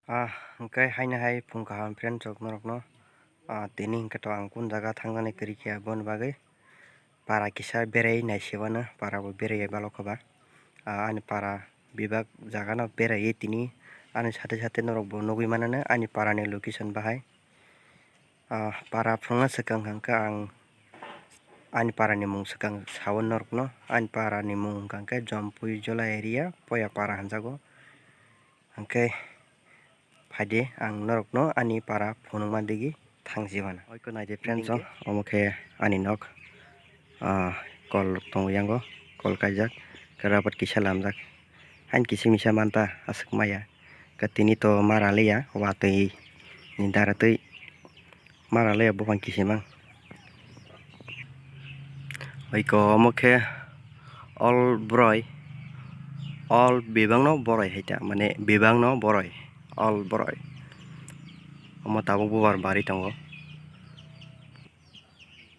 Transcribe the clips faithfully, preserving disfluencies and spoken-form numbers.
Ah, hwnkhe haino hai phung kaham friends rok norokno. Ah, tini hwnkhe to ang kun jaga thangnani kwrwi khe aboni bagwi para kisa berai naisibano, para bo berai balokho ba. Ah, ani para bebak jagano beraiwi tini ani sate sate norok bo nugwi manano ani para ni location bahai. Ah, para phunukna swkang hwnkhe ang ani para ni mung swkang sao norokno. Ani para ni mung hwnkha khe Jompui Jola area Poya para hwnjago. Hwnkhe phaidi ang norokno ani para phunukma digi thangsi mano. Oiko naidi friends o, omo khe ani nok, ah, kol tongo yango, kol kaijak, khe rabat kisa lamjak. Hain kisa misa manta aswk maya, khe tini to mara liya, watwi ni dara twi mara liya buphang kisim ang. Oiko omo khe all boroi, all bebakno boroi hai ta, mane bebakno boroi, all boroi. Omo tabuk bubar bari tongo.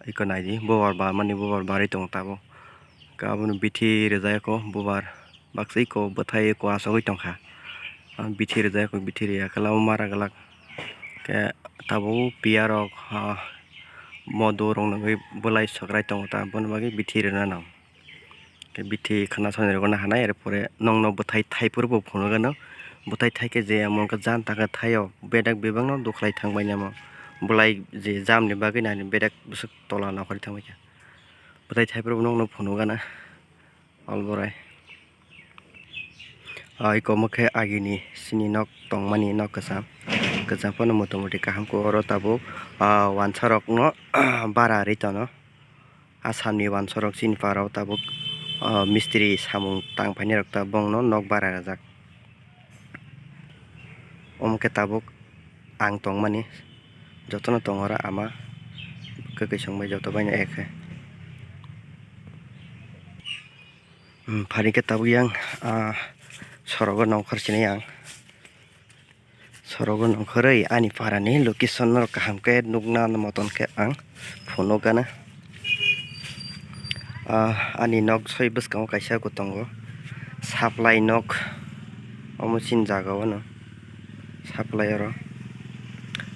Iko naidi, bubar ba mani bubar bari tongo tabuk. Khe abono bithi rijak eko bubar. Baksa iko bwthai eko asogwi tongkha. Ah, bithi rijak eko, bithi riya khe lama mara glak. Khe tabuk piya rok, ah, modo rok nugwi bwlai swkrai tongo ta, aboni bagwi bithi rwna nang. Khe bithi khwna soni rwgwna hanai, er pore nokno bwthai thaiphuru bo phunukgwno. Bwthai thai khe je amo wngkha janta khe thaio, bedak bebakno dukhlai thangbai namo. Bwlai je jamni bagwi nani bedak bwswk tola nokhorwi thangbai kha. Bwthai thaiphuru bo nokno phunukgwna. Alborai. Ah, iko omo khe agini sini nok tongmani nok kwcham. Kwcham phano motamoti kaham khe oro tabuk, ah, wansarokno bara rwi tono. Assamni wansarok chini parao tabuk, ah, mistri samung tang phainairok tabuk bongno nok bara rwjak. Omo khe tabuk ang tongmani jotono tongo oro ama kwkwi songbai joto baino ek khe. Hmm, phani khe tabuk yang, ah, sorogo nongkhor sinai ang. Sorogo nongkhorwi ani parani location no kaham khe nukna moton khe ang phunukgwna. Ah, ani nok soi bwskango kaisa tongo, supply nok, omo chini jaga o no supply oro,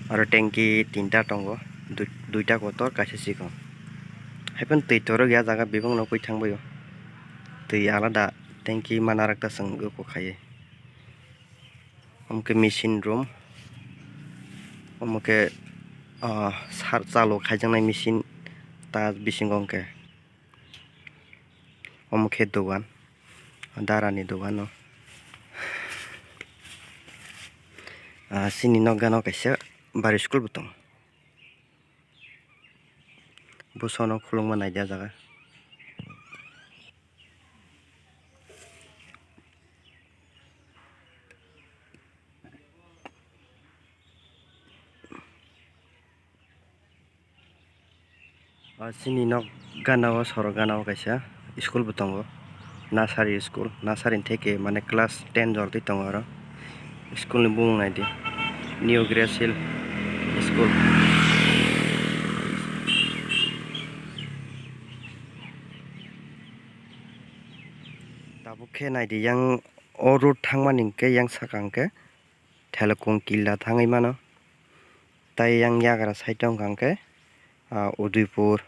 aro tanki tinta tongo, dui-, duita kotor kaisa chikon. Haiphano twi torok ya jaga bebak no koi thangbai o, twi alada tanki ma narak ta chwng eko khaiwi. Omo khe machine room, omo khe, ah, sar chalo khaijaknai machine ta bisingo hwnkhe. Omo khe dogan, darani dogan o. Ah, chini nok gana o kaisa bari school bo tongo. Bwsano khulukma naidi ah jaga. Ah, chini nok gana o, sorok gana o kaisa school bo tongo, nursery school, nursery theke mane class ten jor twi tongo oro. School ni bumung naidi, New Grace Hill School. Tabuk khe naidi, yang o road thangmani hwnkhe yang saka hwnkhe Thelkung Killa thangwi mano. Tai yang yagra side o hwnkha hwnkhe, ah, Udaipur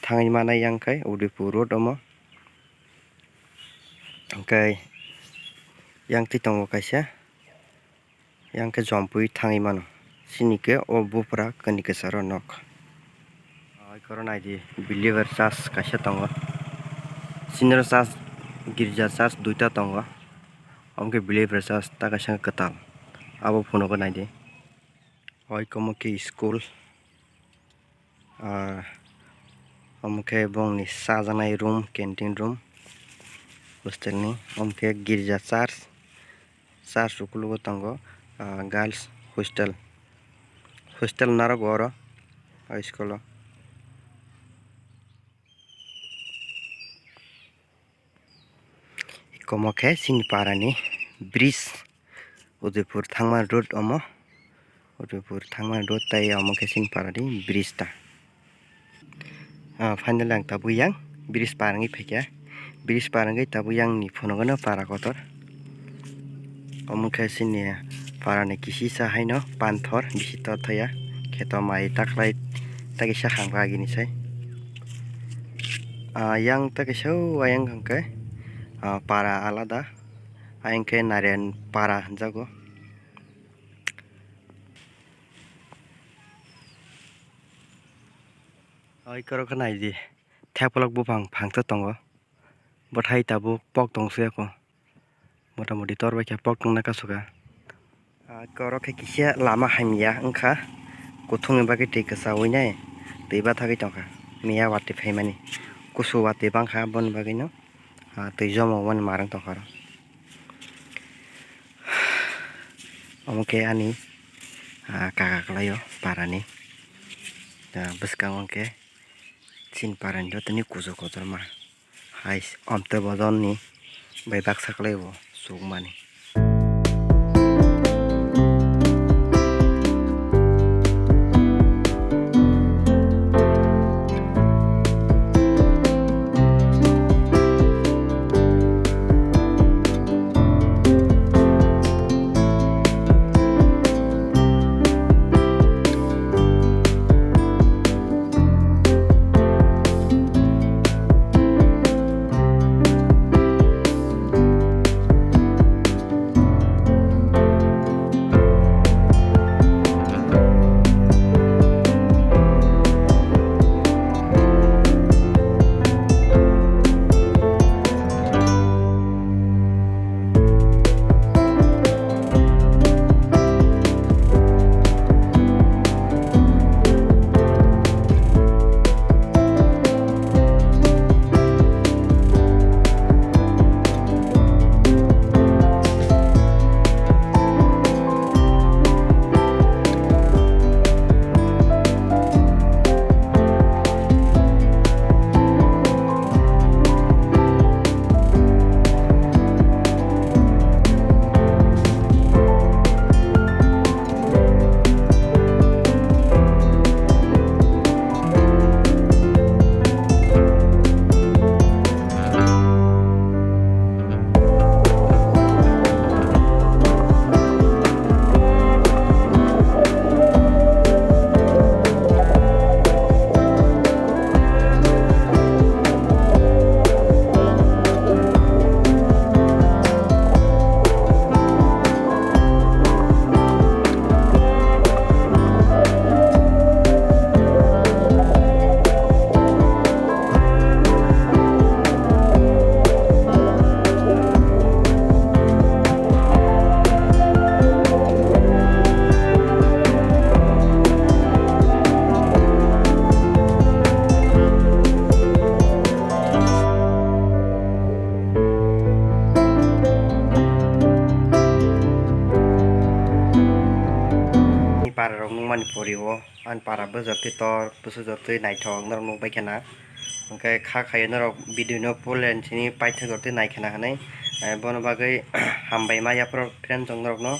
thangwi manai yang khe Udaipur road omo. Hwnkhe yang twi tongo kaisa, yang khe Jompui thangwi mano. Chini khe o bupra kani kwcharo nok. Oi khoro naidi, believer church kaisa tongo. Senior church, girja church duita tongo. Omo khe believer church ta kaisa kwtal. Abo phunugo naidi. Oi komo khe school. Ah, omo khe bongni chajaknai room, canteen room, hostel ni. Omo khe girja church, church ukologo tongo, ah, girls hostel. Hostel narwgo oro, o school o. Ikomo khe chini parani bridge, Udaipur thangma road omo. Udaipur thangma road tai omo khe chini parani bridge ta. Ah, finally ang tabuk yang bridge par wngwi phaikha. Bridge par wngwi tabuk yang ni phunukgwno para kotor. Omo khe chini Parani kisisa haino panthor bisi tor thaya, kheto mai taklai ta kisa hangkha agini sai. Ah, yang ta kisa o ayang hwnkhe, ah, para alada, ayang khe Narayan para hwnjago. Oi, korok khe nai di, theplok buphang phangsa tongo, bwthai tabuk pok tong suyako, mota moti tor bai khe pok tongna kasu kha. Ah, korok khe kisa lama hamya wngkha, kuthungni bagwi twi kwchawinai twi bathagwi tongkha, miya watwi phaimani, kusu watwi bangkha, aboni bagwino, ah, twi joma wngmani marwng tongkha oro. Omo khe ani, ah, kaka kwlaio parani. Ah, bwskango hwnkhe chini parani jotoni kuchuk kotorma hai omtwi bodolni bai baksa kwlaibo chukmani. Ni para rok nungmani pori o. Ani para bwsajak twi tor, bwsajak twi naithok norok nukbai khana. Hwnkhe kha khaio norok video no full and sini paithak jor twi nai khana hwnwi. Eh, bono bagwi hambai ma yaphuru friend chong norokno.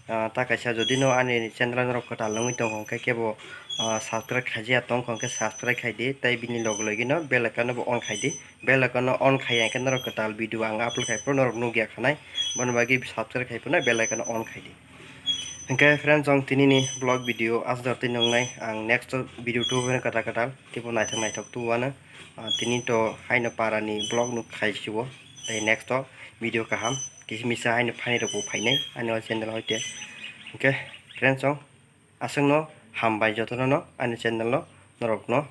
Ah, ta kaisa jodi no ani channel norok kwtal wngwi tongkha hwnkhe kebo, ah, subscribe khaijaya tongkha hwnkhe subscribe khai di, tei bini loge loge no bell icon no bo on khai di. Bell icon no on khai ya hwnkhe norok kwtal video ang upload khai phuru norok nukya khanai. Bono bagwi subscribe khai phuru bell icon no on khai di. Hwnkhe friends, chwng tinini vlog video aswk twi nungnai, ang next video tubu kwtal kwtal teibo naithok naithok tubu ano. Ah, tini to haino parani vlog nuk khai sibo, tei next o video kaham kisa misa haino phaini rok bo phainai ani o channel hoite. Hwnkhe friends, chwng aswkno hambai jotono no ani channel o norokno